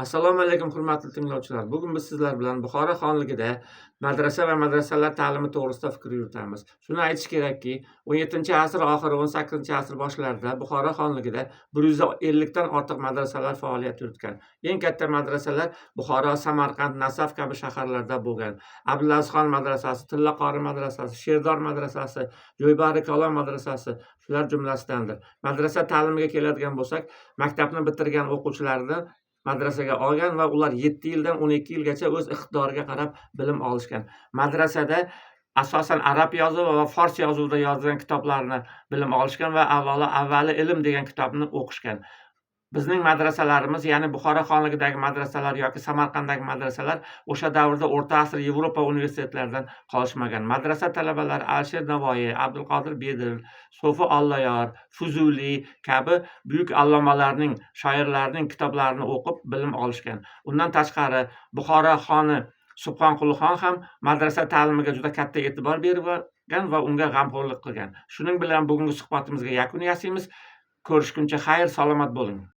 Assalomu alaykum, hurmatli tinglovchilar. Bugun biz sizlar bilan Buxoro xonligida madrasa va madrasalar ta'limi to'g'risida fikr yuritamiz. Shuni aytish kerakki, 17-asr oxiri, 18-asr boshlarida Buxoro xonligida 150 dan ortiq madrasalar faoliyat yuritgan. Eng katta madrasalar Buxoro, Samarqand, Nasaf kabi shaharlarda bo'lgan. Abdulazizxon madrasasi, Tillaqori madrasasi, Sherdor madrasasi, Jo'ybari Kalon madrasasi shular jumlasidandir. Madrasa ta'limiga keladigan bo'lsak, maktabni bitirgan o'quvchilarni madrasaga olgan va ular 7 yildan 12 yilgacha o'z iqtidoriga qarab bilim olishgan. Madrasada asosan arab yozuvi va fors yozuvida yozilgan kitoblarni bilim olishgan va avvalo "Avvali ilm" degan kitobni o'qishgan. Bizning madrasalarimiz, ya'ni Buxoro xonligidagi madrasalar yoki Samarqanddagi madrasalar o'sha davrda o'rta asr Yevropa universitetlaridan qolishmagan. Madrasa talabalari Alisher Navoiy, Abdulqodir Bedil, So'fi Olloyor, Fuzuliy kabi buyuk allomalarning, shoirlarning kitoblarini o'qib bilim olishgan. Undan tashqari, Buxoro xoni Subhonqulixon ham madrasa ta'limiga juda katta e'tibor bergan va unga g'amxo'rlik qilgan. Shuning bilan bugungi suhbatimizga yakun yasaymiz. Ko'rishguncha xayr, salomat bo'ling.